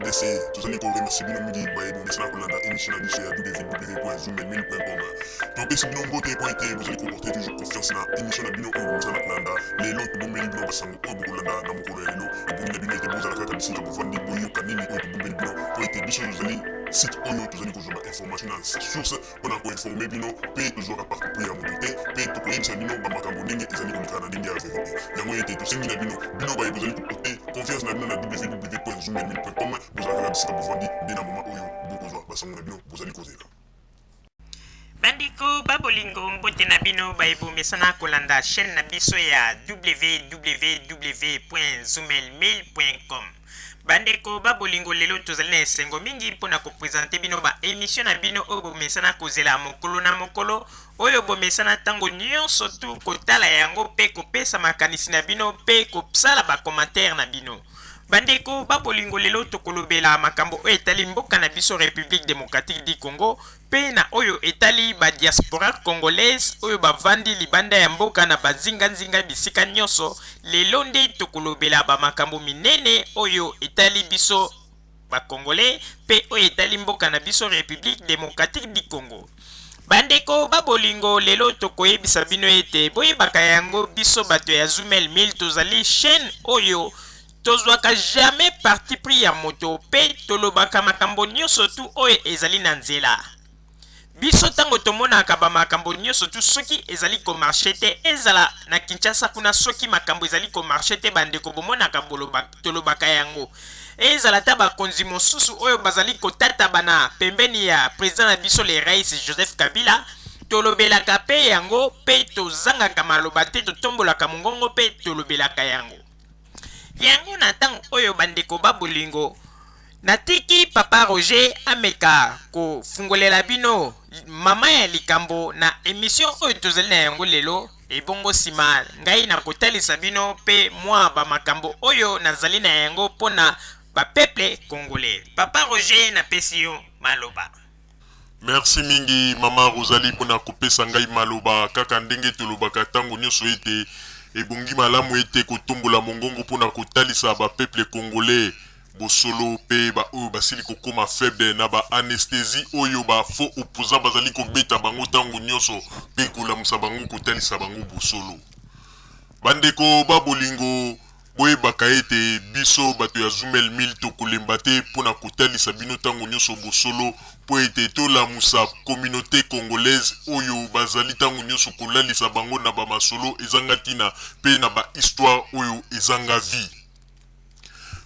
RDC. Tozali ko remercier bino mingi baye bomesana kolanda émission na biso ya www.zoomelmail.com. Topesi bino mbote mpo ete bozali ko porter toujours confiance na émission na bino oyo bomesana kolanda. Lelo tobombeli bino basango oyo bokolanda na mokolo ya lelo. Ebongi na bino ete bozala kaka bisika bovandi, boyoka nini oyo tobombeli bino mpo ete biso tozali site oyo tozali kozwa ba information na source mpo na koinforme bino mpe tozwaka parti pris ya moto te mpe tokoyebisa bino bamakambo ndenge ezali koleka na ndenge ya verite. Yango ete tosengi na bino, bino baye bozali koporte confiance na bino na www.zoomelmail.com, bozala kaka bisika bovandi nde na moma oyo bokozwa basango na bino bozali kozela. Bandeko ba bolingo, mbote na bino baye bomesana kolanda chaîne na biso ya www.zoomelmail.com. Bandeko ba bolingo, lelo tozali na esengo mingi mpo na kopresente bino ba emission na bino oyo bomesana kozela mokolo na mokolo, oyo bomesana ntango nyonso tu kotala yango mpe kopesa makanisi na bino mpe kosala ba commentaire na bino. Bandeko ba bolingo, lelo tokolobela makambo oyo etali mboka na biso République démocratique du Congo mpe na oyo etali ba diaspora congolaise oyo bavandi libanda ya mboka na bazinganzinga bisika nyonso. Lelo nde tokolobela ba makambo minene oyo etali biso ba congolais mpe oyo etali mboka na biso République démocratique du Congo. Bandeko ba bolingo, lelo tokoyebisa bino ete boyebaka yango, biso bato ya Zoomel 1000 tozali chaîne oyo tozwaka jamais parti pris ya moto mpe tolobaka makambo nyonso tu oyo ezali na nzela. Biso ntango tomonaka bamakambo nyonso tu soki ezali komarche te, ezala na Kinshasa kuna, soki makambo ezali komarche te, bandeko bomonaka tolobaka yango. Ezala ata bakonzi mosusu oyo bazali kotatabana pembeni ya president na biso le Rais Joseph Kabila, tolobelaka mpe yango mpe tozangaka maloba te, totombolaka mongongo mpe tolobelaka yango. Yango na ntango oyo, bandeko ba bolingo, natiki papa Roger ameka kofungolela bino mama ya likambo na emission oyo tozali na yango lelo. Ebongo nsima ngai nakotalisa bino mpe mwa bamakambo oyo nazali na yango mpo na bapeuple congolais. Papa Roger, napesi yo maloba. Merci mingi mama Rosalie mpona kopesa ngai maloba. Kaka ndenge tolobaka ntango nyonso ete ebongi malamu ete kotombola mongongo mpona kotalisa bapeuple congolais bosolo mpe baoyo basili kokóma faible na ba anesthésie oyo ba faux opposant bazali kobeta bango ntango nyonso, mpe kolamusa bango, kotalisa bango bosolo. Bandeko ba bolingo, boyebaka ete biso bato ya Zoomel 1000 tokolemba te mpona kotalisa bino ntango nyonso bosolo, mpo ete tolamusa communauté congolaise oyo bazali ntango nyonso kolalisa bango na bamasolo ezanga ntina mpe na bahistoire oyo ezanga vie.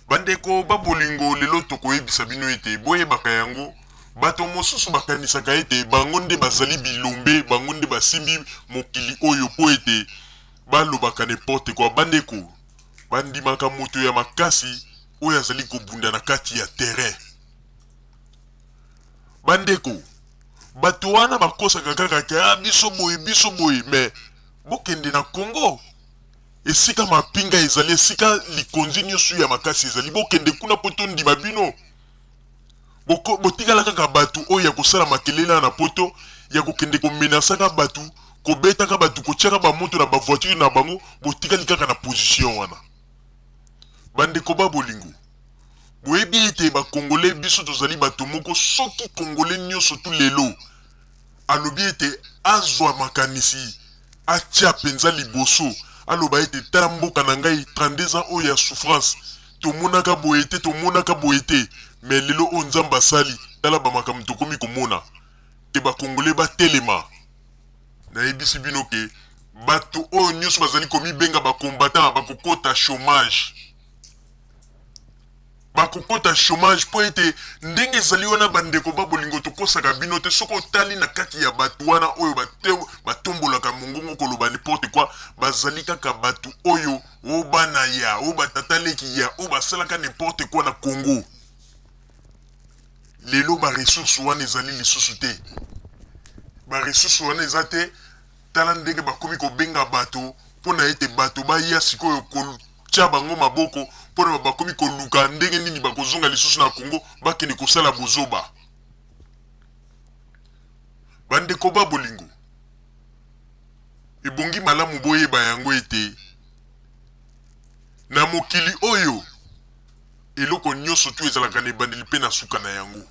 Bandeko ba bolingo, lelo tokoyebisa bino ete boyebaka yango, bato mosusu bakanisaka ete bango nde bazali bilombe, bango nde basimbi mokili oyo, mpo ete balobaka n'importe quoi. Bandeko, bandimaka moto ya makasi oyo azali kobunda na kati ya terrain. Bandeko, bato wana bakosaka kaka ke ah, biso boye, biso boye, mais bokende na Congo esika mapinga ezali, esika likonzi nyonso ya makasi ezali, bokende kuna mpo tondima bino. Botikala kaka bato oyo ya kosala makelele na poto, ya kokende komenasaka bato, kobetaka bato, kotiaka bamoto na bavoiture na bango. Botikali kaka na position wana. Bandeko ba bolingo, boyebi ete bakongole biso tozali bato moko. Soki kongole nyonso tu lelo alobi ete azwa makanisi, atia mpenza liboso, aloba ete tala mboka na ngai, 32 ans oyo ya souffrance, tomonaka boye te, tomonaka boye te, mais lelo oyo Nzambe asali, tala bamakambo tokomi komona ke bakongole batelema. Nayebisi bino ke bato oyo nyonso bazali komibenga bacombattant bakokota chômage, bakokota chômage, mpo ete ndenge ezali wana, bandeko ba bolingo, tokosaka bino te. Soki otali na kati ya bato wana oyo batombolaka mongongo koloba n'importe quoi, bazali kaka bato oyo oyo bana ya oyo batata leki ya oyo basalaka n'importe quoi na Congo. Lelo baressource wana ezali lisusu te, baressource wana eza te. Tala ndenge bakomi kobenga bato mpona ete bato baya sikoyo kotia bango maboko, mpona bakomi koluka ndenge nini bakozonga lisusu na Congo, bakende kosala bozoba. Bandeko ba bolingo, ebongi malamu boyeba yango ete na mokili oyo Eloko nyonso tu ezalaka na ebandeli mpe na suka na yango.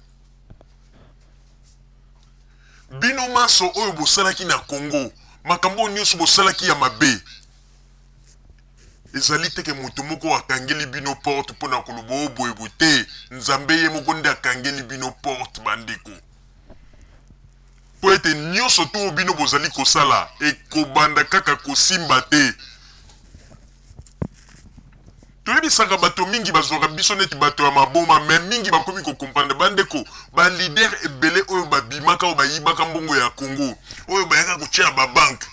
Bino manso oyo bosalaki na Congo, makambo oyo nyonso bosalaki ya mabe, ezali te ke moto moko akangeli bino porte mpo na koloba o boye boye te. Nzambe ye moko nde akangeli bino porte, bandeko. Mpo ete nyonso tu oyo bino bozali kosala ekobanda kaka kosimba te. Toyebisaka bato mingi bazwaka biso neti bato ya maboma, mais mingi bakomi ko comprendre. Bandeko, ba leader ebele oyo babimaka, oyo bayibaka mbongo ya Congo, oyo bayaka kotia na ba banque,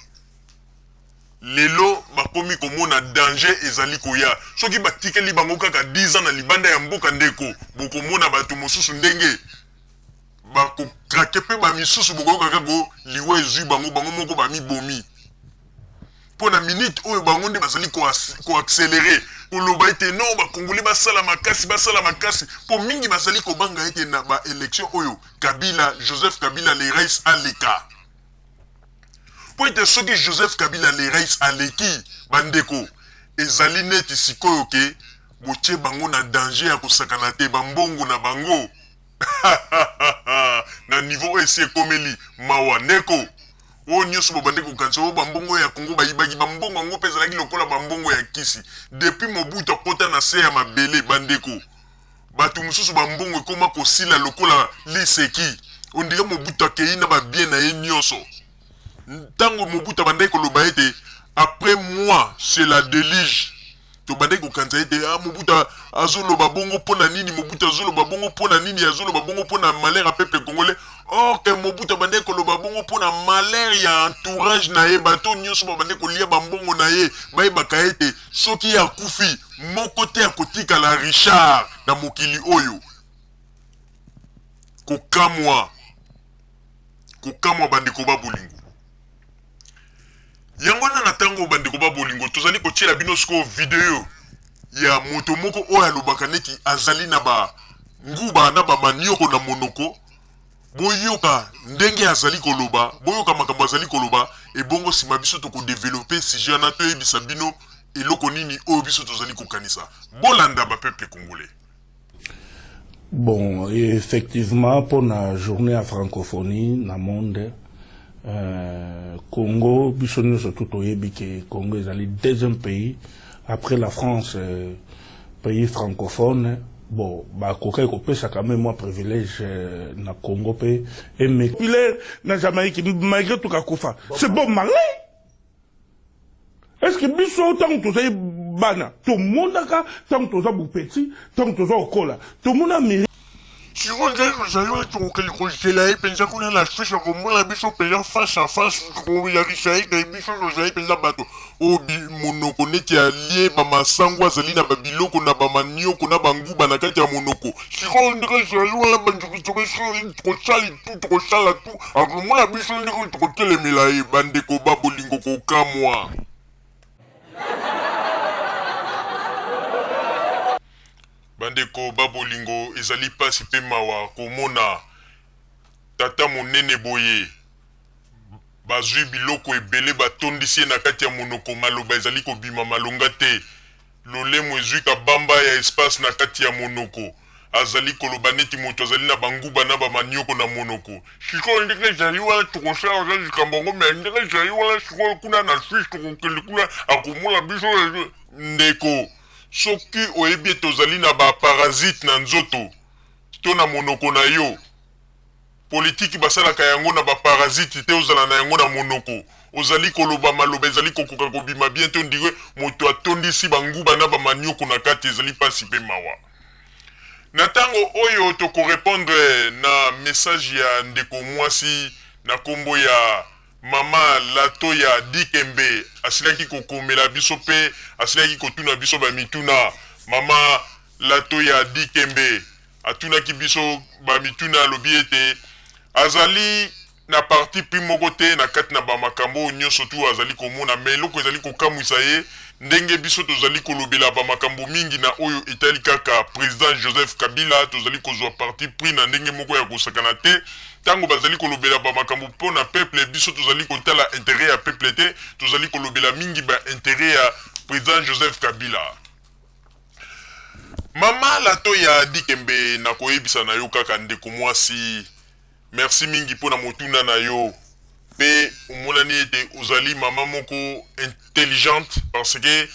lelo bakomi komona danger ezali koya. Soki batikeli bango kaka 10 ans na libanda ya mboka, ndeko, bokomona bato mosusu ndenge bako craquer, mpe ba misusu bokoyoka kaka liwa ezwi bango, bango moko bamibomi. Mpo na minute oyo bango nde bazali koaccelerer koloba ete non, bakongoli basala makasi, basala makasi, mpo mingi bazali kobanga ete na baélection oyo Kabila, Joseph Kabila le rais aleka. Mpo ete soki Joseph Kabila le rais aleki, bandeko, ezali neti sikoyo ke botie bango na danger ya kosakana te. Bambongo na bango na niveau oyo esi ekomeli, mawa ndeko. Oyo nyonso bobandi kokanisa oyo bambongo ya Kongo bayibaki, bambongo yango mpe ezalaki lokola bambongo ya kisi. Depuis Mobutu akota na se ya mabele, bandeko, bato mosusu bambongo ekoma kosila lokola liseki. Ondire Mobutu akei na babien na ye nyonso. Ntango Mobutu abandaki koloba ete après moi c'est la déluge, tobandaki kokanisa ete ah, Mobutu azoloba bongo mpo na nini? Mobutu azoloba bongo mpo na nini? Azoloba bongo mpo na malheur ya peuple congolais. Or ke Mobutu abandaki koloba bongo mpo na malheur ya entourage na ye, bato nyonso babandaki kolia bambongo na ye. Bayebaka ete soki ye akufi, moko te akotikala Richard na mokili oyo. Kokamwa, kokamwa, bandeko ba bolingo. Yango wana na ntango, bandeko ba bolingo, tozali kotiela bino sikoyo video ya moto moko oyo alobaka neti azali na banguba na bamanioko na monoko. Boyoka ndenge azali koloba, boyoka makambo azali koloba. Ebongo nsima biso tokodévelopper sujet wana, toyebisa bino eloko nini oyo biso tozali kokanisa. Bolanda, bapeuple congolais. Bon, effectivement, pour la journée à francophonie dans le monde, Congo, biso nyonso tout toyebi ke Congo ezali deuxième pays après la France, pays francophone. Bon, bakokaki kopesa quand même mwa privilège na Congo mpe emepile na Jamaïque, malgré tout kakufa. C'est bon Marley. Est ce que biso ntango tozali bana tomonaka, ntango toza bopeti, ntango toza kokola, tomona miri? Sikoyo nde tozali wana, tokokende kozela ye mpenza kuna na Suisse. Akomona biso mpenza face à face, tokolakisa ye ke biso tozali mpenza bato oyo monoko neti alie bamasango, azali na babiloko na bamanioko na banguba na kati ya monoko. Sikoyo ndenge ezali wana, bandeko, tokosali tu, tokosala tu, akomona biso ndenge tokotelemela ye. Bandeko ba bolingo, kokamwa. Bandeko ba bolingo, ezali mpasi mpe mawa komona tata monene boye, bazwi biloko ebele batondisi ye na kati ya monoko, maloba ezali kobima malonga te, lolemo ezwi kabamba ya espace na kati ya monoko, azali koloba neti moto azali na banguba na bamanioko na monoko. Sikoyo ndenge ezali wana, tokosala eza likambo yango, me ndenge ezali wana sikoyo kuna na Suisse, tokokende kuna, akomona biso. Ndeko, soki oyebi ete ozali na baparasite na nzoto to na monoko na yo, politiki basalaka yango na baparasite te. Ozala na yango na monoko, ozali koloba, maloba ezali kokoka kobima bien te, ondire moto atondisi banguba na bamanioko na kati. Ezali mpasi mpe mawa. Na ntango oyo tokorépondre na message ya ndeko mwasi na nkombo ya mama Lato ya Dikembe, asilaki kokomela biso mpe asilaki kotuna biso bamituna. Mama Lato ya Dikembe atunaki biso bamituna, alobi ete azali na parti pris moko te na kati na bamakambo oyo nyonso tu azali komona, me eloko ezali kokamwisa ye, ndenge biso tozali kolobela bamakambo mingi na oyo etali kaka président Joseph Kabila, tozali kozwa parti pris na ndenge moko ya kosakana te. Ntango bazali kolobela bamakambo mpo na peuple, biso tozali kotala intérêt ya peuple te, tozali kolobela mingi baintérêt ya président Joseph Kabila. Mama Mama Latoya Dikembe, nakoyebisa na yo kaka ndeko mwasi, merci mingi mpo na motuna na yo, mpe omonani ete ozali mama moko intelligente, parce que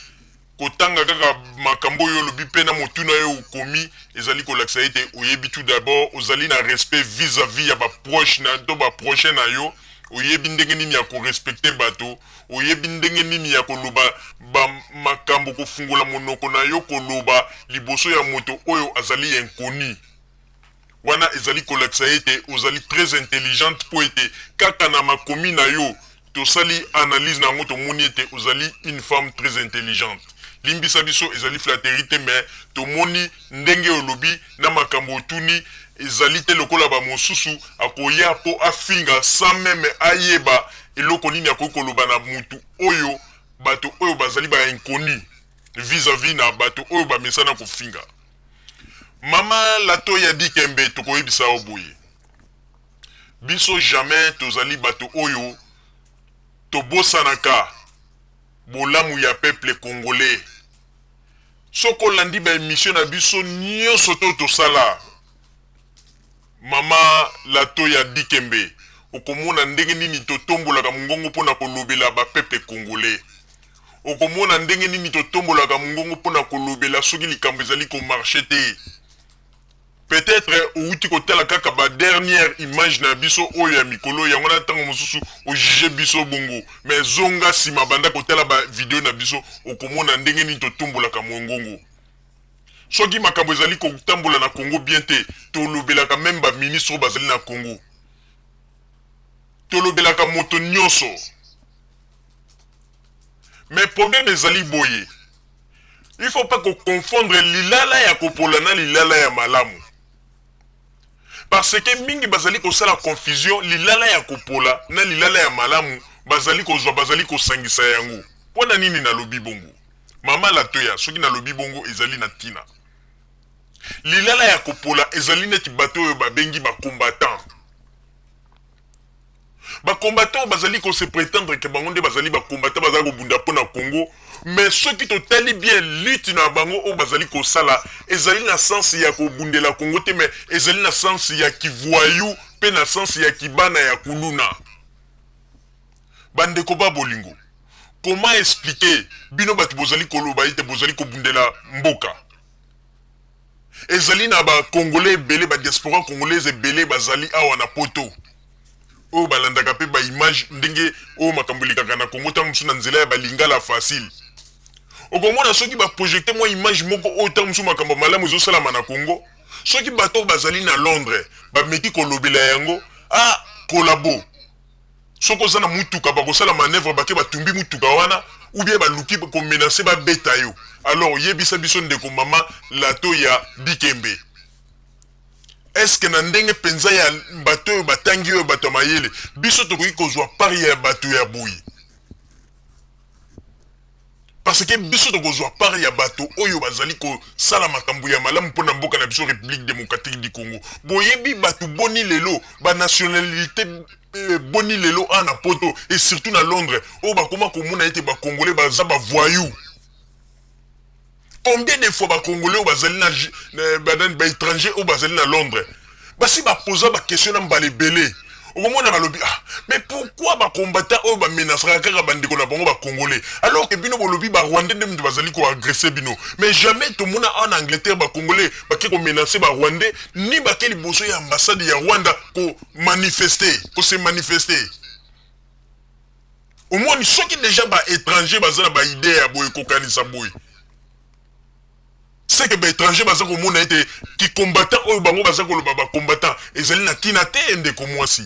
kotanga kaka makambo oyo olobi mpe na motuna oyo okomi ezali kolakisa ete oyebi tout d'abord ozali na respect vis-à-vis ya baproche na to baprochain na yo. Oyebi ndenge nini ya korespecter bato, oyebi ndenge nini ya koloba bamakambo, kofungola monoko na yo koloba liboso ya moto oyo azali inconnu. Wana ezali kolakisa ete ozali très intelligente, mpo ete kaka na makomi na yo tosali analyse na yango, tomoni ete ozali une femme très intelligente. Limbisa biso, ezali flatterie te, mais tomoni ndenge olobi na makambo otuni, ezali te lokola bamosusu akoya mpo afinga sans même ayeba eloko nini akoki koloba na mutu oyo, bato oyo bazali bainconnu vis-à-vis na bato oyo bamesana kofinga. Mama Latoya Dikembe, tokoyebisa yo boye: biso jamais tozali bato oyo tobosanaka bolamu ya peuple congolais. Soki olandi baémission na biso nyonso to tosala, Mama Latoya Dikembe, okomona ndenge nini totombolaka mongongo mpona kolobela bapeuple congolais. Okomona ndenge nini totombolaka mongongo mpona kolobela soki likambo ezali komarcher te. Peut-être outi kotala kaka badernière image na biso oyo ya mikolo yango na ntango mosusu ojuger biso bongo, mais zonga nsima, banda kotala bavideo na biso, okomona ndenge nini totombolaka mongongo soki makambo ezali kotambola na Congo bien te. Tolobelaka même baministre oyo bazali na Congo, tolobelaka moto nyonso. Mais problème ezali boye: il faut pas koconfondre lilala ya kopola na lilala ya malamu, parce que mingi bazali kosala confusion lilala ya kopola na lilala ya malamu, bazali kozwa, bazali kosangisa yango. Mpo na nini nalobi bongo, Mama Latoya? Soki nalobi bongo, ezali na ntina. Lilala ya kopola ezali neti bato oyo babengi bacombattant. Bacombattant bazali kose prétendre ke bango nde bazali bacombattant, bazali kobunda mpo na Congo, mais soki totali bien, lutte na bango oyo bazali kosala ezali na sens ya kobundela Congo te, mais ezali na sens ya kivoyou mpe na sens ya kibana ya kuluna. Bandeko ba bolingo, comment expliquer bino bato bozali koloba ete bozali kobundela mboka? Ezali na bacongolais ebele, badiaspora congolaise ebele bazali awa na Poto, oyo balandaka mpe baimage ndenge oyo makambo elekaka na Congo, ntango mosusu na nzela ya balingala facile. Okomona soki baprojecter mwa image moko oyo ntango mosusu makambo malamu ezosalama na Congo, soki bato oyo bazali na Londres bameki kolobela yango, ah, collabo. Soki oza na mutuka, bakosala manœuvre, bake batumbi mutuka wana ou bien baluki komenacer babeta yo. Alors yebisa biso, ndeko Mama Latoya Dikembe, est-ce na ndenge mpenza ya bato oyo batangi, oyo bato ya mayele, biso tokoki kozwa part ya bato ya boye? Parce que biso tokozwa part ya bato oyo bazali kosala makambo ya malamu mpona mboka na biso, République démocratique du Congo. Boyebi bato boni lelo, banationalité boni lelo a na Poto et surtout na Londres, oyo bakoma komona ete bacongolais baza bavoyou? Combien de fois bacongolais oyo bazali na baétranger oyo bazali na Londres basi bapoza baquestion na mbala ebele? Okomona balobi: "Ah, mais pourquoi bacombattant oyo bamenacaka kaka bandeko na bango bacongolais, alors que bino bolobi barwandais nde moto bazali koagresser bino?" Mais jamais tomona awa na Angleterre bacongolais bake komenacer barwandais, ni bake liboso ya ambassade ya Rwanda komanifester, kose manifester. Omoni, soki déjà baétranger baza na baidée ya boye, kokanisa boye, c'est que baétranger baza komona ete kicombattant oyo bango baza koloba bacombattant ezali na ntina te. Ndeko mwasi,